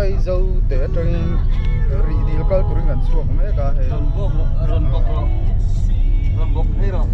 Aizote atangin rih dil kal turin kan chhuak mek a hei. Rawn bawk rawh rawn bawk rawh rawn bawk phei rawh.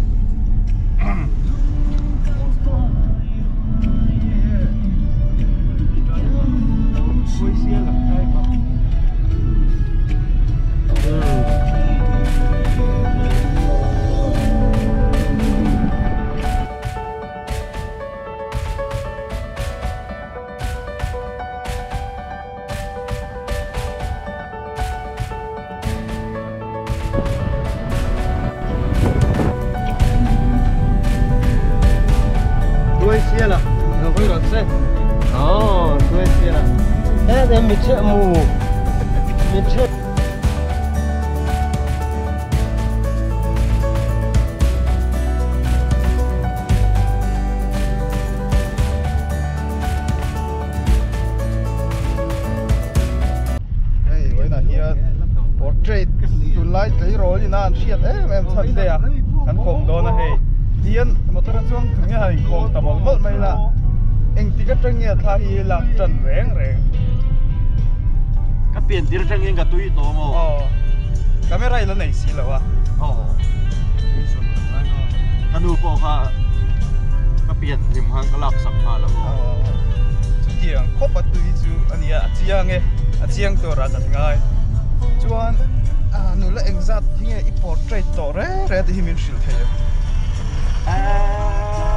Đuôi xe là nó hơi rọt xe. Ồ, đuôi xe là. Thế thì mình sẽ mù. Mình sẽ Hei vawiinah hian portrait tunlai tleirawl ina an hriat em em chhan te a kan kawm dawn a hei tihian motor a chuang chung hian han inkawm ta mawlh mawlh mai la engtik atang nge thla hi lak tan reng reng. Ka pian tir atangin ka tui tawh maw? Aw camera i la nei si lo a. Aw ka nu pawh kha ka pian hlim khan ka lak sak nghal a maw? Aw chutiang khawp a tui chu a nia a chiang e a chiang tur ah kan ngai chuan ah nula engzat hi nge i portrait tawh reng reng tih hi min hrilh thei em? Aaa.